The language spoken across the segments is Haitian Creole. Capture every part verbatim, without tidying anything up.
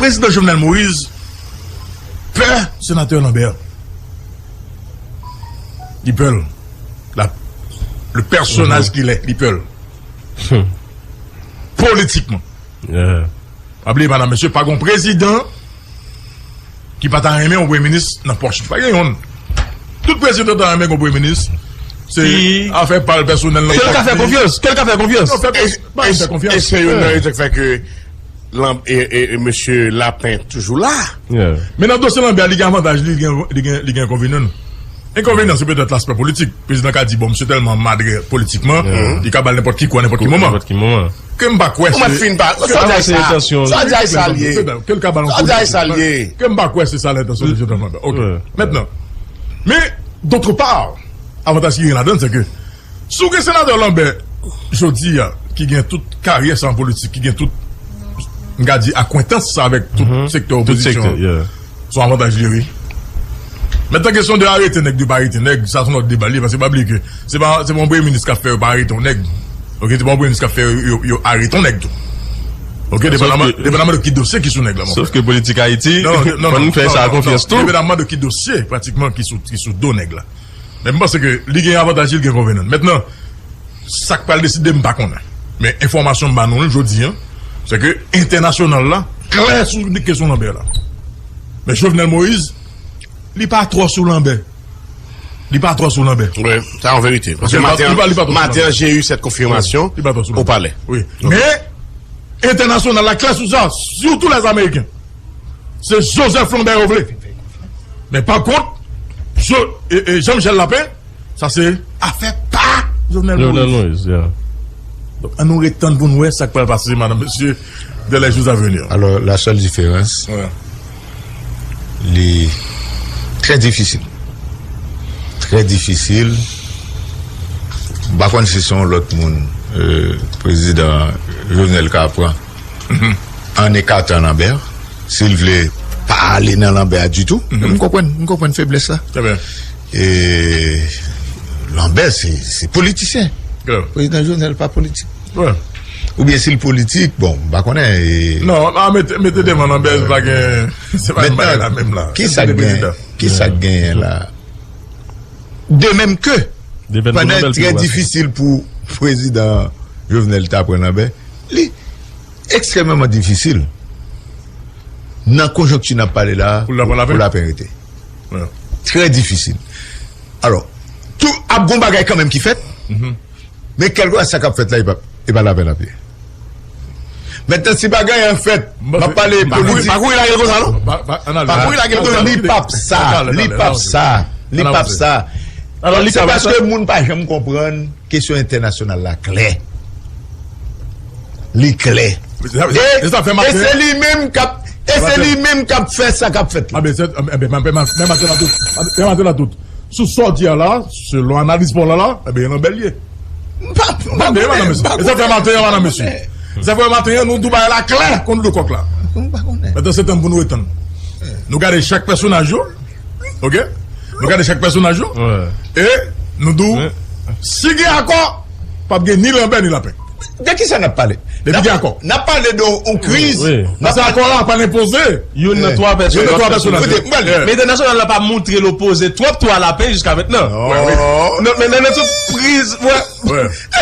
Prezidan Jovenel Moïse pè senatè Lambert. Li pè l. La, le personnage qu'il est, li pè l. Politikman. Pa bliye, madanm, mesye, pa gen yon prezidan ki pa ta renmen yon premye minis nan pòch li. Pa gen youn. Tout prezidan ta renmen yon premye minis. Se afè pa l pèsonèl nan. Ke l ka fè konfyans. Ke l ka fè konfyans. Non, fè, pa fè konfyans. E se youn nan rezon ki fè ke e, e, e mesye Lapin toujou la. Men nan dosye Lambert, li gen avantaj, li gen, li gen, li gen enkonvenyan. Enkonvenyan, se petèt laspè politik. Prezidan ka di, bon, misye tèlman madre politikman, li ka ba l nenpòt ki kou, a nenpòt ki moman. Ke m pa kwè se. Sa di sa. Sa di sa l ye. Ke l ka ba l yon kou. Ke m pa kwè se sa lentansyon de Jovenel Lambert. Ok. Mentnan, men, d'autre part, avantaj ki gen ladan l, se ke si w gen senatè Lambert, jodi a, ki gen tout karyè sa an politik, ki gen tout, m ka di, akwentans sa avèk tout sektè opozisyon an, se yon avantaj li ye, wi. Mentnan, kesyon de arete nèg, de pa arete nèg, sa se yon lòt deba li ye, paske pa bliye ke se pa, se pa yon premye minis k ap fè yo pa arete yon nèg. Ok, se pa yon premye minis k ap fè yo, yo, yo arete yon nèg tou. Ok, depandaman, depandaman de ki dosye ki sou nèg la, mon frè. Sof ke politik Ayiti, fò n fè sa konfyans tou. Depandaman de ki dosye, pratikman, ki sou, ki sou do nèg la. Men m panse ke li gen avantaj li, li gen enkonvenyan l. Mentnan, sa k pral deside, m pa konnen. Men enfòmasyon m ba nou l jodi a, se ke entènasyonal la klè sou kesyon Lambert la. Men Jovenel Moïse, li pa twò sou Lambert. Li pa twò sou Lambert. Wi, sa yon verite. Paske maten an, j'ai eu cette confirmation au palais. Wi. Men entènasyonal la klè sou sa, surtout les Américains. Se Joseph Lambert yo vle. Men pa kont, Jo-, e, e, Jean Michel Lapin, sa se afè pa Jovenel Moïse. Donk, ann nou ret tann pou n wè sa k pral pase, madanm, mesye, dans les jours à venir. Alors, la seule différence, li trè difisil. Trè difisil. M pa konn si se yon lòt moun, euh, prezidan Jovenel ka pran. An ekatan Lambert, si l vle pa ale nan Lambert ditou, m konprann, m konprann feblès la. E Lambert, se, se politisyen. Prezidan Jovenel pa politik. Oubyen si l politik, bon, m pa konnen. Non, a mete, mete devan Lambert, se pa gen, se pa menm bagay la menm la. Kisa k genyen? Kisa k genyen la? De menm ke, pandan trè difisil pou prezidan Jovenel ta pran Lambert, li ekstrèmeman difisil nan konjonkti n ap pale la pou Lapin rete. Trè difisil. Alò, tou ap gon bagay kanmenm ki fèt, men kèlkeswa sa k ap fèt la, e pa, e pa Lapin l ap ye. Mentnan, si bagay an fèt, m ap pale politik. Pa kouri lage l konsa, non? Pa kouri lage l konsa, non? Li p ap sa, li p ap sa, li p ap sa. Se paske moun pa janm konprann kesyon entènasyonal la klè. Li klè. E, e se li menm k ap, e se li menm k ap fè sa k ap fèt la. Menm maten la tout. Menm maten la tout. Sou sa w di a la, selon analiz pa w la la, ebyen, e Lambert l ye. Tande, madanm mesye. E sa fè maten an, madanm mesye. E sa fè maten an, nou tou bagay la klè kon dlo kòk la. Mentnan, se tan pou nou ret tann. Nou gade chak pèsonaj yo. Ok? Nou gade chak pèsonaj yo. E nou di w, si gen akò, p ap gen ni Lambert ni Lapin. De kisa n ap pale? Depi gen akò. N ap pale de yon kriz. Paske akò la pa enpoze. Youn nan twa pèsonaj. Youn nan twa pèsonaj. Kote, m pale. Men entènasyonal la pa montre l opoze twòp tou a Lapin jiska mentnan. Non, men nan tout kriz,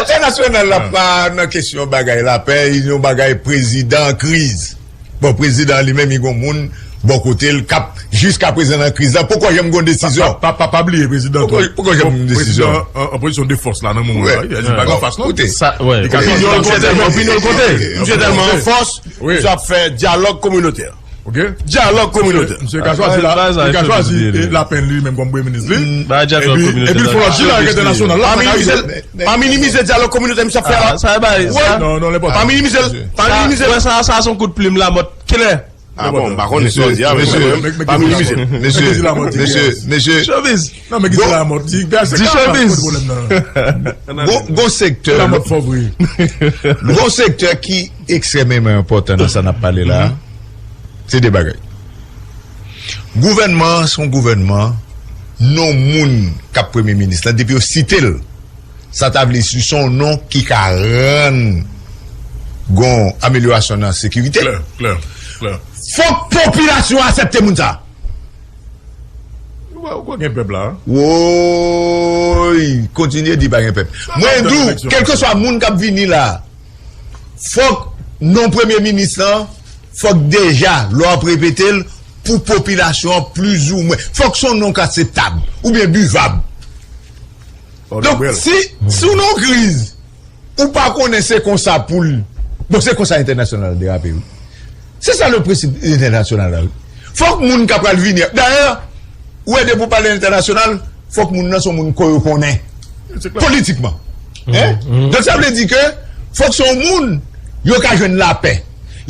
entènasyonal la pa nan kesyon bagay Lapin, yon bagay prezidan kriz. Bon, prezidan an li menm, li gon moun bò kote l k ap, jiska prezan nan kriz la, poko janm gon desizyon. Pa, pa, pa bliye prezidan tou. Poko janm gon desizyon. Prezidan an pozisyon de fòs la nan moman la, li pa gen anfas non. Li ka chwazi. Opinyon l konte, men opinyon l konte. Misye tèlman an fòs, misye ap fè dyalòg kominotè. Ok? Dyalòg kominotè. Misye ka chwazi la, li ka chwazi Lapin li menm kòm premye minis li. Epi, epi l fè yon lòt jina avèk entènasyonal la. Pa minimize, pa minimize dyalòg kominotè misye ap fè la. Non, non, nenpòt. Pa minimize l, pa minimize l. Sa, sa se yon kout plim Lamòt klè. Ah bon, m pa konnen sa w di a, mesye, pa minimize. Mesye, mesye, mesye. Showbiz. Non, men ki di Lamòt, di, di Showbiz. Gon, gon sektè, gon sektè ki ekstrèmeman enpòtan nan sa n ap pale la, se de bagay. Gouvènman an, se yon gouvènman, non moun k ap premye minis la, depi yo site l, sa ta vle di se yon non ki ka rann gon amelyorasyon nan sekirite. Klè, klè, klè. Fòk popilasyon aksepte moun sa. Ou kwè gen pèp la? Woy, kontinye di pa gen pèp. Mwen di w, kèlkeswa moun k ap vini la, fòk non premye minis lan, fòk deja, lè w ap repete l, pou popilasyon an plizoumwen. Fòk se yon non k akseptab, oubyen bivab. Donk, si, si w nan yon kriz, ou pa konnen se konsa pou l. Bon, se konsa entènasyonal derape, wi. Se sa le prensip entènasyonal la, wi. Fòk moun k ap pral vini. Dayè, ou wè depi w pale entènasyonal, fòk moun nan se yon moun ke yo konnen. Politikman. Hein? Donk, sa vle di ke fòk se yon moun yo ka jwenn lapè.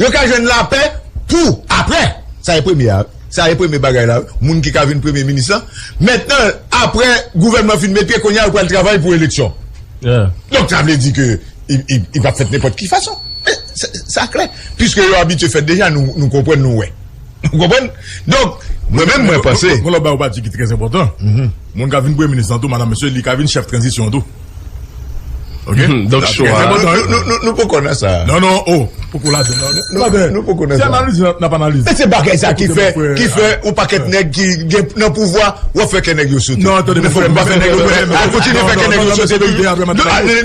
Yo ka jwenn lapè pou apre. Sa e premye a. Sa e premye bagay la. Moun ki ka vin premye minis lan. Mentnan, apre gouvènman fin met pye, kounye a yo pral travay pou eleksyon. Donk, sa vle di ke i, i, i p ap fèt nenpòt ki fason. Men, sa, sa klè. Piske yo abitye fèt deja, nou, nou konprann, nou wè. Ou konprann? Donk, mwen menm, mwen panse. Mwen, mwen, mwen ba yon pati ki trè enpòtan. Moun ka vin premye minis lan tou, madanm, mesye, li ka vin chèf tranzisyon an tou. Ok? Donk, chwa. Nou, nou, nou, nou poko nan sa. Non, non, oh, poko ladan, non. Nou, nou poko nan sa. Se analiz, n ap analize. Men se bagay sa ki fè, ki fè yon pakèt nèg ki gen nan pouvwa, w ap fè kè nèg yo sote. Non, tande, men fòk nou pa fè nèg yo, al kontinye fè kè nèg yo sote.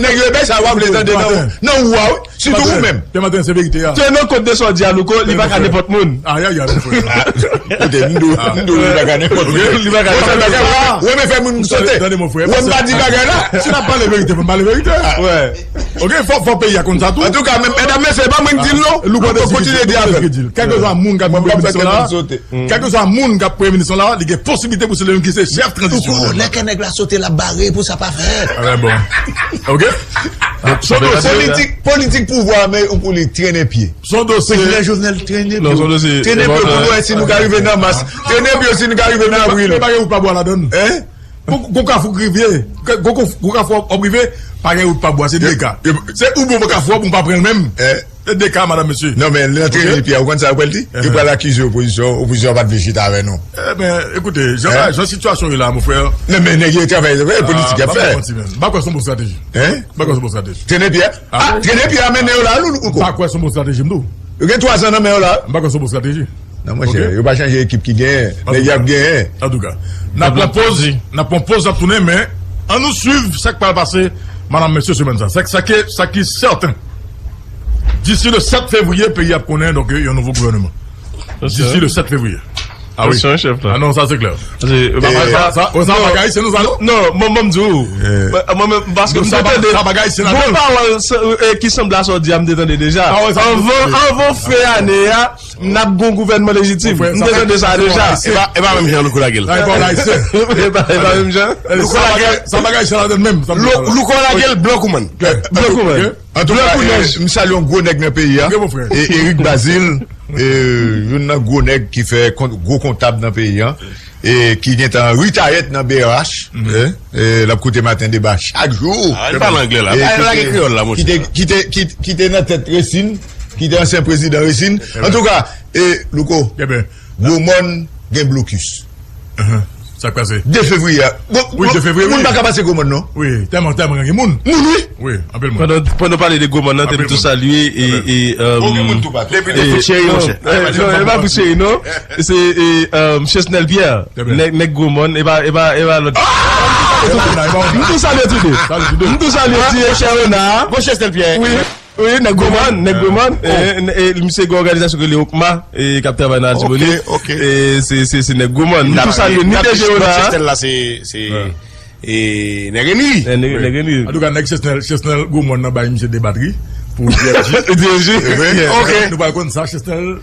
Nèg yo, ebyen sa w ap vle tande nan, nan ou a, wi. Sitou ou menm. Pè Maten, se verite a. Tene kont de sa w di a, Louko, li pa ka nenpòt moun. Ayayay, mon frè. Koute, m di w, m di w, li pa ka nenpòt moun. Li pa ka nenpòt moun. Ou renmen fè moun sote. Tande, mon frè. Ou wè m pa di bagay la. Si n ap pale verite, fò n pale verite. Ok, fò, fò peyi a konn sa tou. Antouka, men, medam, mesye, e pa mwen k di l non. Louko kontinye di avè m. Kèlkeswa moun k ap pran minis lan la, kèlkeswa moun k ap premye minis lan la, li gen posiblite pou se li menm ki se chèf tranzisyon. Louko, lè kè nèg la sote, l ap bare pou sa pa fèt. Trè bon. Ok. Politik, politik pouvwa, men ou pou li trennen pye. Son dosye. Prezidan Jovenel trennen pye. Non, son dosye. Trennen pye pou nou wè si nou ka rive nan mas. Trennen pye si nou ka rive nan avril. Men pa gen wout pa bwa ladann. Hein? Gon, gon kafou k rive. Gon, gon, gon kafou w ap rive, pa gen wout pa bwa, se de ka. Se ou bon kafou w ap, ou pa pran l menm. Se de ka, madanm, mesye. Non, men nan trennen pye a, ou konn sa yo pral di? Yo pral akize opozisyon, opozisyon pa t vle chita avè nou. Ebyen, ekoute, jan, jan sitiyasyon ye la, mon frè. Non, men nèg yo travay, politik y ap fè. M pa kwè se yon bon estrateji. Hein? M pa kwè se yon bon estrateji. Trennen pye a? Ah, trennen pye a mennen yo la, Louko. M pa kwè se yon bon estrateji, m di w. Yo gen twa zan nan men yo la. M pa kwè se yon bon estrateji. Non, monchè, yo pa chanje ekip ki genyen, men y ap genyen. Antouka, n ap pran poz, n ap pran poz, n ap tounen, men ann nou swiv sa k pral pase, madanm, mesye, semèn sa. Sa, sa ki, sa ki sèten, disi le sèt fevriye, peyi a ap konnen, donk, yon nouvo gouvèneman. Disi le sèt fevriye. Ah wi. Attention, chèf la. Ah non, sa se klè. Sa, sa bagay se nou sa non? Non, mwen, mwen m di w. Mwen, mwen menm, paske m te tande gon pawòl ki sanble a sa w di a, m te tande deja. Anvan, anvan fen ane a, n ap gon gouvènman lejitim. M te tande sa deja. E pa, e pa menm jan Louko lage l. E pa, e pa menm jan. Louko lage l. Sa bagay se ladann menm. Louko lage l blan koumann. Blan koumann. Antouka, m salye yon gwo nèg nan peyi a. E Eric Bazile, e, youn nan gwo nèg ki fè kont, gwo kontab nan peyi a, e ki gentan ritayèt nan B R H, e, e, l ap koute Maten Deba chak jou. Ah, li pale anglè la. E, pale kreyòl la, monchè. Ki te, ki te, ki, ki te nan tèt Resin, ki te ansyen prezidan Resin. Antouka, e, Louko, Gwo Mòn gen blokis. Sa k pase? De fevriye a. Bon, wi, de fevriye, moun pa ka pase Gwo Mòn non. Wi, tèlman, tèlman gen moun. Moun, wi. Wi, anpil moun. Pandan, pandan w pale de Gwo Mòn nan, te m tou salye e, e, e, gen moun tou patou. Depi de fout cheri, monchè. Non, e pa fout cheri, non. Se, e, Chesnel Pierre. Nèg, nèg Gwo Mòn, e pa, e pa, e pa lòt. M tou salye tou de. M tou salye ti chè Rona. Bon, Chesnel Pierre. Wi. Wi, nèg Gwo Mòn, nèg Gwo Mòn. E, e, misye gen òganizasyon ki rele Okma, e, k ap travay nan Latibonit. Ok, ok. E, se, se, se nèg Gwo Mòn. M tou salye ni D J Rona. Chesnel la, se, se, e, nèg Enri. E, nèg, nèg Enri. Antouka, nèg Chesnel, Chesnel Gwo Mòn nan bay misye de batri pou D F J. D F J. Ok. Nou pral konn sa, Chesnel.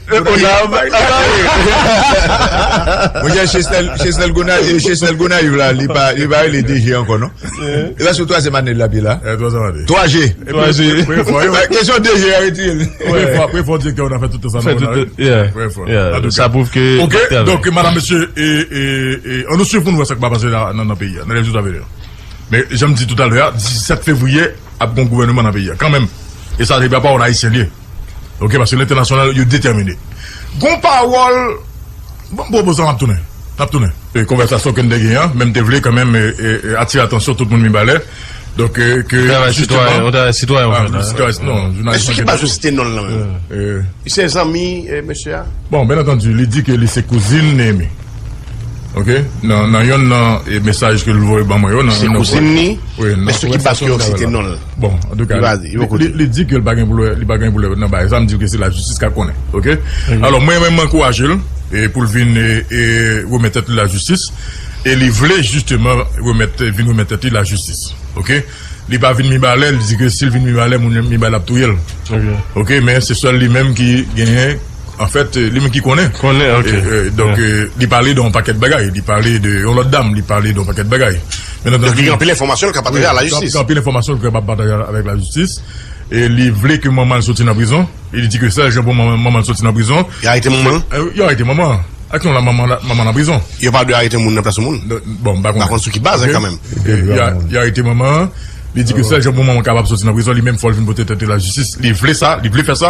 Monchè, Chesnel, Chesnel Gona-, e, Chesnel Gonayiv la, li pa, li pa rele D J ankò, non? E pa sou twazyèm ane l ap ye la? Twazyèm ane. Twa G. Twa G. Kesyon de G a retire l. Premye fwa, premye fwa direktè yo nan fè tout sa nan Gonayiv. Premye fwa. Sa pwouve ke... Ok, donk, madanm, mesye, e, e, e, ann nou swiv pou n wè sa k va pase la nan, nan peyi a, nan lè jou a vini yo. Men, jan m di toutalè a, disèt fevriye, ap gon gouvèneman nan peyi a, kanmenm. E sa, se pa pawòl ayisyen l ye. Ok, paske lentènasyonal, yo detèmine. Gon pawòl, bon, bon, bon, sa n ap tounen. N ap tounen. E konvèsasyon ke n te genyen an, men m te vle kanmenm, e, e, e, atire atansyon tout moun Mibalè. Donk, euh, ke, travay sitwayen, yon travay sitwayen, ah, non, jounalis manke. Sou ki baz ou site non l lan menm? Se zanmi, euh, mesye a? Bon, byen antandi, li di ke li se kouzin Nehemi. Ok? Nan, nan yonn nan, e, mesaj ke l voye ban mwen yo, nan, se kouzin li? Wi, men sou ki baz ke w site non l? Bon, antouka, li, li di ke li pa gen pwoblèm, li pa gen pwoblèm nan bagay sa, m di l ke se lajistis k ap konnen. Ok? Alò, mwen menm, mwen ankouraje l, e, pou l vin, e, e, remèt tèt li lajistis, e li vle jisteman remèt, vin remèt tèt li lajistis. Ok? Li pa vin Mibalè, li di ke si l vin Mibalè, moun Mibalè ap touye l. Ok, men se sèl li menm ki genyen, anfèt, li menm ki konnen. Konnen, ok. E, e, donk, e, li pale de yon pakèt bagay. Li pale de yon lòt dam, li pale de yon pakèt bagay. Donk, li gen anpil enfòmasyon l ka pataje a lajistis. Gen anpil enfòmasyon l kapab pataje avèk lajistis. E li vle ke manman l soti nan prizon. E li di ke sèl jan pou manman, manman l soti nan prizon. Yo arete manman l? E, yo arete manman l. Ak yon la manman, manman nan prizon. Yo pa dwe arete moun nan plas yon moun. Bon, m pa konnen. M pa konn sou ki baz, kanmenm. Yo arete manman an. Li di ke sèl jan pou manman kapab soti nan prizon, li menm fò l vin pote tèt li lajistis. Li vle sa, li vle fè sa,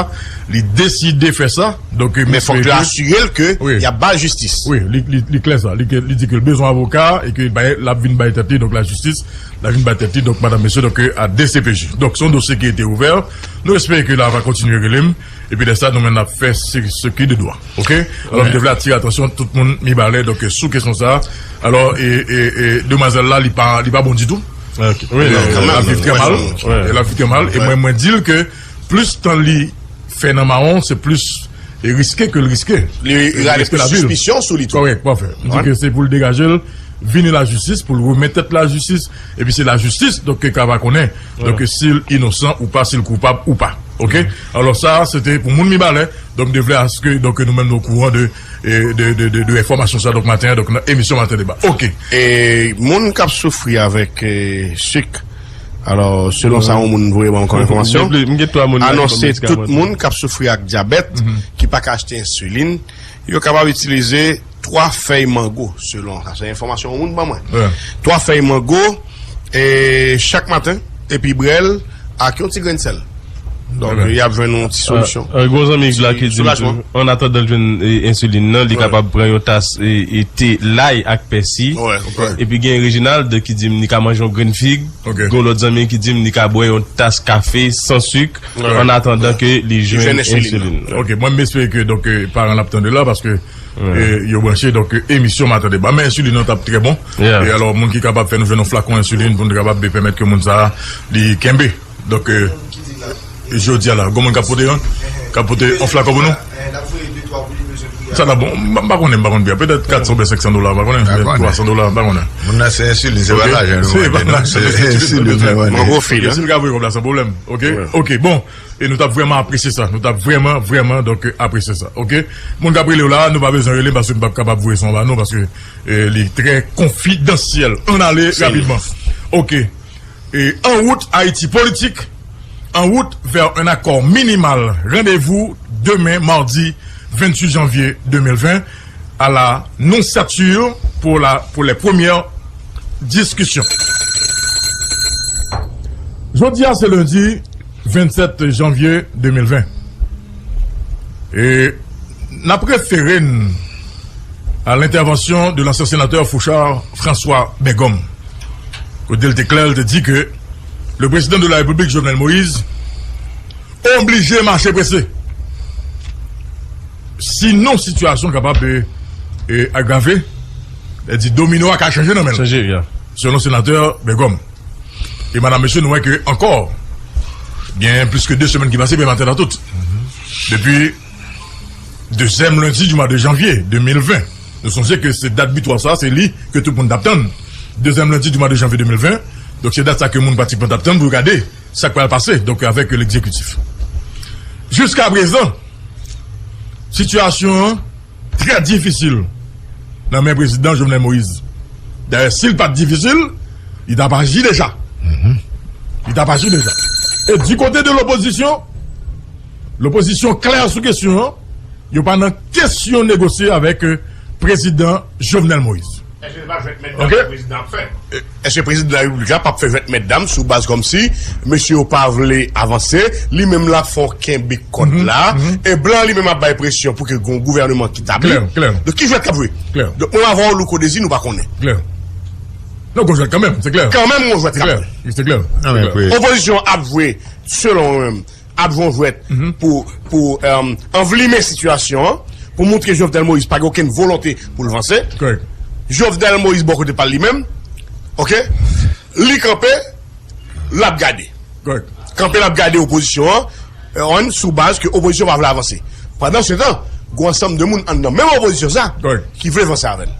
li deside fè sa. Donk, men fòk yo asire l ke y ap ba l jistis. Wi, li, li, li klè sa. Li, li di ke l bezwen avoka e ke l ap vin bay tèt li, donk lajistis, l ap vin bay tèt li, donk madanm mesye, donk, euh, a D C P J. Donk, se yon dosye ki rete ouvè. Nou espere ke la va kontinye rele m. Epi lè sa, nou menm n ap fè se, se ki de dwa. Ok? Alò, m te vle atire atansyon tout moun Mibalè, donk, sou kesyon sa. Alò, e, e, e, demwazèl la, li pa, li pa bon ditou. Ok. Wi, l ap viv trè mal. L ap viv trè mal. E mwen, mwen di l ke plis tan li fè nan mawon, se plis e riske ke l riske. Li rale plis sispisyon sou li tou. Kòrèk, pafè. M di ke se pou l degaje l, vini lajistis, pou l remèt tèt lajistis, epi se lajistis, donk, ki va konnen. Donk, si l inosan ou pa, si l koupab ou pa. Ok? Alò, sa, se te pou moun Mibalè. Donk, m te vle aske, donk, nou menm nou okouran de, e, de, de, de, de enfòmasyon sa, donk, maten an, donk, nan emisyon Maten Deba. Ok. E moun k ap soufri avèk, e, sik, alò, selon sa yon moun voye ban m kòm enfòmasyon, anonse tout moun k ap soufri ak dyabèt, ki pa ka achte ensilin, yo kapab itilize twa fèy mango, selon sa. Se enfòmasyon yon moun ban mwen. Twa fèy mango, e, chak maten, epi bwè l ak yon ti grenn sèl. Donk, y ap jwenn yon ti solisyon. Gen yon zanmi la ki di m tou, an atandan l jwenn, e, ensilin nan, li kapab pran yon tas, e, e, te lay ak pèsi. Epi gen Reginald ki di m li ka manje yon grenn fig. Gen yon lòt zanmi ki di m li ka bwè yon tas kafe san sik an atandan ke li jwenn ensilin. Ok, mwen, m espere ke, donk, e, paran l ap tande la, paske e, yo branche, donk, emisyon Maten Deba. Men ensilin nan t ap trè bon. E alò, moun ki kapab fè nou jwenn yon flakon ensilin pou nou kapab pèmèt ke moun sa a, li kenbe. Donk, e, jodi a la, gon moun k ap pote, k ap pote yon flakon pou nou? Sa t ap bon. M pa, m pa konnen, m pa konn byen. Petèt kat san oubyen senk san dola, m pa konnen. Twa san dola, m pa konnen. Moun nan se ensilin, se pa lajan nou mande, non, se ensilin nou mande. Si l ka voye kòb la, san pwoblèm. Ok? Ok, bon. E nou t ap vrèman apresye sa. Nou t ap vrèman, vrèman, donk, apresye sa. Ok? Moun k ap rele w la, nou pa bezwen rele m paske m p ap kapab voye son ba nou paske, e, li trè konfidansyèl. Ann ale rapidman. Ok. E, en route, Haïti politique. En route vers un accord minimal. Rendez-vous demain, mardi vingt-huit janvier deux mille vingt, à la Nonciature pour la, pour les premières discussions. Jodi a, se lendi, vennsèt janvye de mil ven. E n ap refere n a lentèvansyon de lansyen senatè Fouchard François Bègòm, kote l te klè, l te di ke le président de la République, Jovenel Moïse, oblije mache prese. Sinon, sitiyasyon kapab, e, e, agrave. Lè di domino a ka chanje nan men l. Chanje, ya. Selon senatè Bègòm. E madanm, mesye, nou wè ke ankò, gen plis ke de semèn ki pase, men maten nan tout. Depi dezyèm lendi di mwa de janvye de mil ven. Nou sonje ke se dat bitwa sa, se li ke tout moun t ap tann. Dezyèm lendi di mwa de janvye de mil ven. Donk, se dat sa ke moun pratikman t ap tann pou yo gade sa k pral pase, donk, avèk legzekitif. Jiska prezan, sitiyasyon an trè difisil nan men prezidan Jovenel Moïse. Dayè, si l pa t difisil, li t ap aji deja. Li t ap aji deja. E di kote de lopozisyon, lopozisyon klè sou kesyon an, yo pa nan kesyon negosye avèk, euh, prezidan Jovenel Moïse. Èske l pa jwèt mèt dam sa prezidan ap fè? Èske prezidan larepiblik la p ap fè jwèt mèt dam sou baz kòmsi mesye yo pa vle avanse, li menm l ap fè w kenbe kòd la, e blan li menm ap bay presyon pou ke gon gouvèneman ki tabli? Klè, klè. Donk, ki jwèt k ap jwe? Klè. Donk, mwen avè w, Louko Dezi, nou pa konnen. Klè. Non, gon jwèt kanmenm, se klè. Kanmenm gon jwèt k ap jwe. Se klè. Opozisyon ap jwe, selon mwen menm, ap jwe yon jwèt pou, pou anvlimen sitiyasyon an, pou montre Jovenel Moïse pa gen okenn volonte pou l vanse. Jovenel Moïse bò kote pa l li menm, oke, li kanpe, l ap gade. Kanpe l ap gade opozisyon an, sou baz ke opozisyon pa vle avanse. Pandansetan, gen yon ansanm de moun anndan menm opozisyon sa ki vle vanse avè l.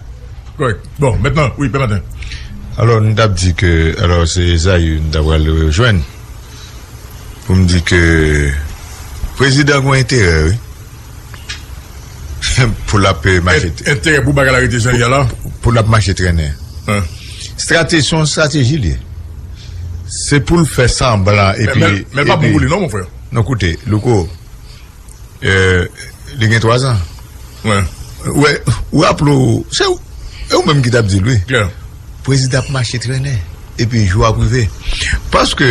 Bon, mentnan, wi, Pè Maten. Alò, nou t ap di ke, alò, se Zayou nou ta pral rejwenn pou m di ke prezidan gen enterè, wi, pou l ap mache. Enterè pou bagay la rete jan l ye a la? Pou l ap mache trennen. Estrateji, se yon estrateji li ye. Se pou l fè sanblan epi. Men, men l pa pou li non, mon frè. Non, koute, Louko, li gen twazan. Ou raple w, se ou menm ki t ap di l, wi. Prezidan ap mache trennen epi jou ap rive. Paske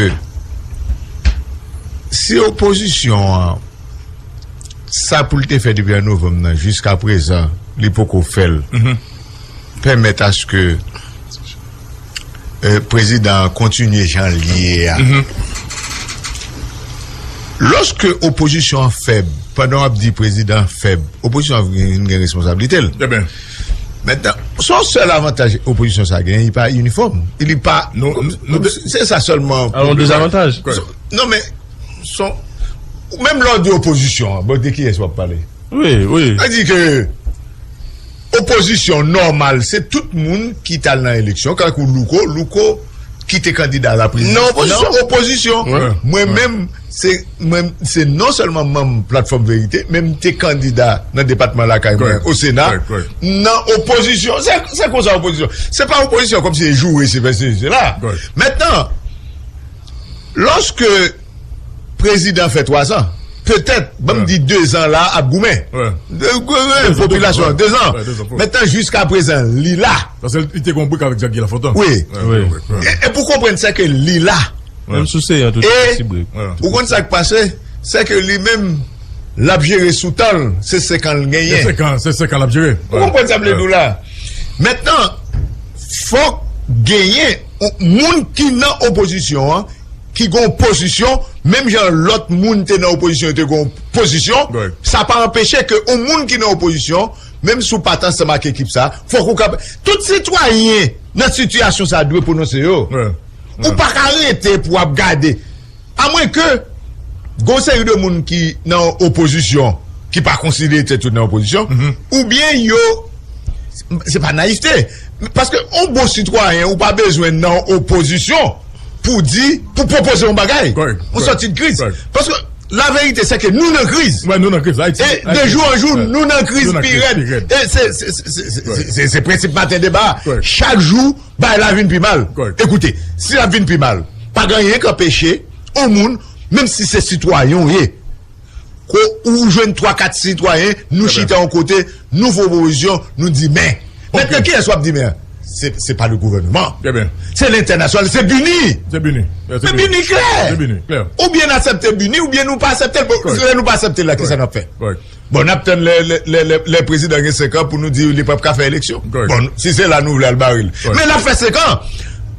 si opozisyon an, sa pou l te fè depi an novanm nan jiska prezan, li poko fè l, pèmèt aske prezidan an kontinye jan l ye a. Lòske opozisyon an fèb, pandan w ap di prezidan an fèb, opozisyon an vin gen responsablite l. Mentnan, se yon sèl avantaj opozisyon sa genyen, li pa inifòm. Li pa. Se sa sèlman. Alon dezavantaj. Non, men, menm lè w di opozisyon an, bon, de kiyès w ap pale? Wi, wi. Sa di ke opozisyon nòmal, se tout moun ki t al nan eleksyon, kankou Louko, Louko ki te kandida la prezidan nan opozisyon. Mwen menm, se, mwen, se non sèlman manm Platfòm Verite, men m te kandida nan depatman lakay mwen, o Sena, nan opozisyon. Se, se konsa opozisyon. Se pa opozisyon kòmsi e joure, se fè se, se la. Mentnan, lòske prezidan fè twazan, petèt, ban m di dezan la ap goumen. Popilasyon an, dezan. Mentnan, jiska prezan, li la. Paske li te gon brik avèk Jack Guy Lafontant. Wi. E pou konprann sa ke li la. Menm sou se yon tou ti brik. Ou konn sa k pase? Se ke li menm, l ap jere sou tan l, se senk an l genyen. Se senk an, se senk an l ap jere. Ou konprann sa m vle di w la? Mentnan, fòk genyen moun ki nan opozisyon an, ki gen yon pozisyon, menm jan lòt moun te nan opozisyon, yo te gen yon pozisyon, sa pa anpeche ke yon moun ki nan opozisyon, menm si w pa t ansanm ak ekip sa, fòk ou kab, tout sitwayen nan sitiyasyon sa dwe pwononse yo. Ou pa ka rete pou w ap gade. Amwenke gon seri de moun ki nan opozisyon, ki pa konsidere tèt yo nan opozisyon, oubyen yo, se pa nayivte. Paske yon bon sitwayen, ou pa bezwen nan opozisyon pou di, pou pwopoze yon bagay. Yon sòti de kriz. Paske laverite, se ke nou nan kriz. E de jou an jou, nou nan kriz pi rèd. E se, se, se, se, se, se, se prensip maten deba. Chak jou, bagay la vin pi mal. Ekoute, si l ap vin pi mal, pa gen anyen k anpeche yon moun, menm si se sitwayen w ye, ko ou jwenn twa, kat sitwayen, nou chita yon kote, nou fè pwopozisyon, nou di men. Mentnan, kiyès w ap di men an? Se, se pa le gouvènman. Se lentènasyonal, se BINUH. Men BINUH klè. Oubyen n aksepte BINUH, oubyen nou pa aksepte l. Bon, lè nou pa aksepte l la, kisa n ap fè? Bon, n ap tann lè, lè, lè, lè, lè prezidan gen senk an pou nou di li p ap ka fè eleksyon. Bon, si se la nou vle al bare l. Men l ap fè senk an.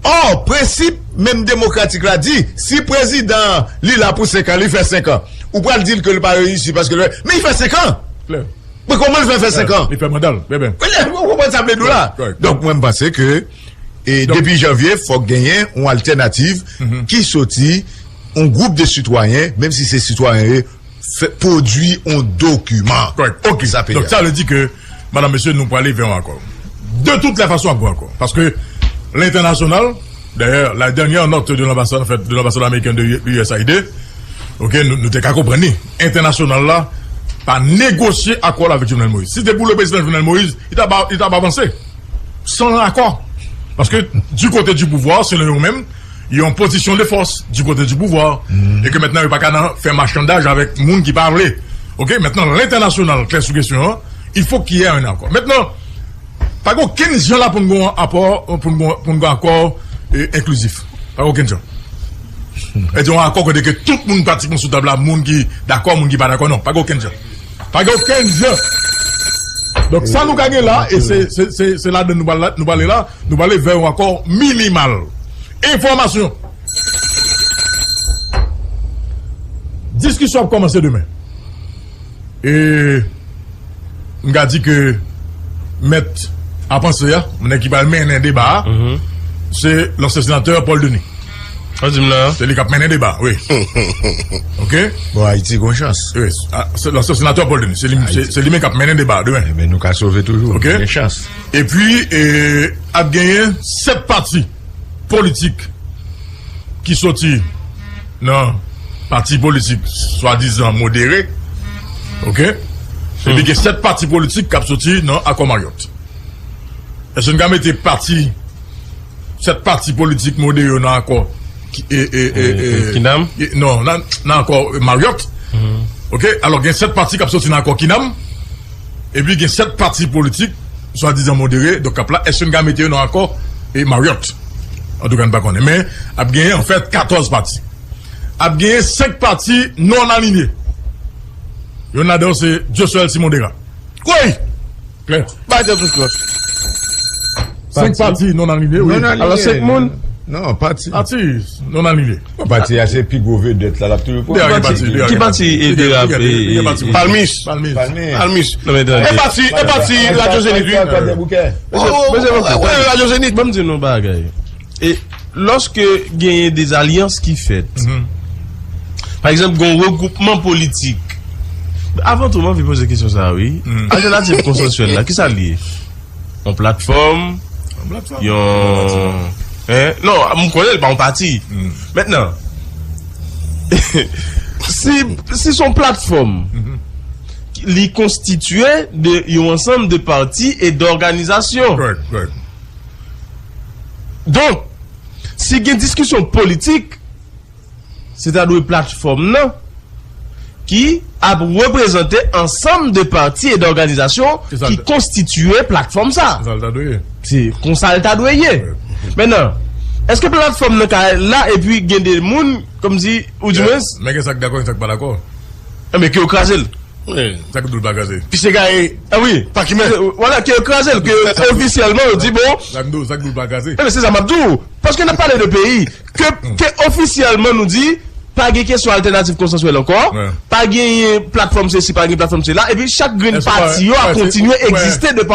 Ò, prensip menm demokratik la di, si prezidan an, li la pou senk an, li fè senk an, ou pral di l ke l pa reyisi paske l, men li fè senk an. Men kòman l fè fè senk an? Li fè manda l. Ou konprann sa m vle di w la? Donk, mwen, m panse ke, e, depi janvye, fòk genyen yon altènativ ki soti yon gwoup de sitwayen, menm si se sitwayen yo, fè, pwodui yon dokiman. Kòrèk. Oke. Sa pe. Donk, sa vle di ke, madam, mesye, nou prale vè yon akò. De toutes les façons, ap gen akò. Paske lentènasyonal, dayè, la dernière note de l'ambassade, en fait, de l'ambassade américaine de U S A I D, oke, nou, nou te ka konprann li. Entènasyonal la pa negosye akò la avèk Jovenel Moïse. Si te pou le prezidan Jovenel Moïse, li ta ba, li ta ba avanse. San akò. Paske du côté du pouvoir, selon yo menm, yo an pozisyon de fòs du côté du pouvoir. E ke mentnan, yo pa ka nan fè machandaj avèk moun ki pa vle. Oke, mentnan, lentènasyonal, klè sou kesyon an, il faut qu'il y ait un accord. Mentnan, pa gen okenn jan la pou n gen yon apò, pou n gen, pou n gen akò, e, enklizif. Pa gen okenn jan. E di yon akò kote ke tout moun pratikman sou tab la, moun ki dakò, moun ki pa dakò, non, pa gen okenn jan. Pa gen okenn jan. Donk, sa nou ka gen la, e se, se, se, se ladan nou pral, nou pral la, nou pral vè yon akò minimal. Enfòmasyon. Diskisyon ap kòmanse demen. E m ka di ke mèt a panse a, nèg ki pral mennen deba a, se lansyen senatè Paul Denis. Sa di m la? Se li k ap mennen deba, wi. Oke? Bon, Ayiti gon chans. Wi, a, se lansyen senatè Paul Denis. Se li, se, se li menm k ap mennen deba a demen. Ebyen, nou ka sove toujou. Oke? Gen chans. Epi, e, ap genyen sèt pati politik ki soti nan pati politik swadizan modere, oke? Epi gen sèt pati politik k ap soti nan akò Marriott. Èske n ka mete pati, sèt pati politik modere yo nan akò ki, e, e, e, e, Kinam? E, non, nan, nan akò Marriott? Oke? Alò, gen sèt pati k ap soti nan akò Kinam, epi gen sèt pati politik, swadizan modere, donk k ap la, èske n ka mete yo nan akò e Marriott? Antouka, n pa konnen. Men, ap genyen, anfèt, katòz pati. Ap genyen senk pati non alinye. Yonn ladan yo se Dieuseul Simon Dera. Woy! Klè. Bay tèt ou klòch. Senk pati non alinye, wi. Non alinye. Alò, senk moun? Non, pati. Pati non alinye. Bon, pati a se pi gwo vedèt la, l ap toujou pran. Ki pati, ki pati e Dera ap, e, e, Palmis. Palmis. Palmis. Non, men tande. E pati, e pati Radyo Zenith, wi. Mesye, mesye, mesye, wè, Radyo Zenith. Ban m di nou yon bagay. E lòske genyen de zalyans ki fèt, pa egzanp, gen yon regwoupman politik. Avan tou, m anvi poze kesyon sa a, wi. Altènativ konsansyèl la, ki sa l ye? Yon platfòm, yon, en? Non, m konnen l pa yon pati. Mentnan, si, si se yon platfòm, li konstitye de yon ansanm de pati e dòganizasyon. Donk, si gen diskisyon politik, se ta dwe platfòm nan ki ap reprezante ansanm de pati e dòganizasyon ki konstitye platfòm sa. Se sa l ta dwe ye. Se konsa l ta dwe ye. Mentnan, èske platfòm nan ka la epi gen de moun, kòmsi, ou di mwens, men gen sa k dakò, gen sa k pa dakò. Enben, ke yo kraze l. Sa k di w l pa kraze? Pise gaye. Ah wi. Pa ki men. Vwala, ke yo kraze l, ke ofisyèlman yo di, bon. Sa k di w, sa k di w l pa kraze? Enben, se sa m ap di w. Paske n ap pale de peyi. Ke, ke ofisyèlman nou di, pa gen kesyon altènativ konsansyèl ankò, pa gen platfòm sesi, pa gen platfòm sela, epi chak grenn pati yo ap kontinye egziste de pa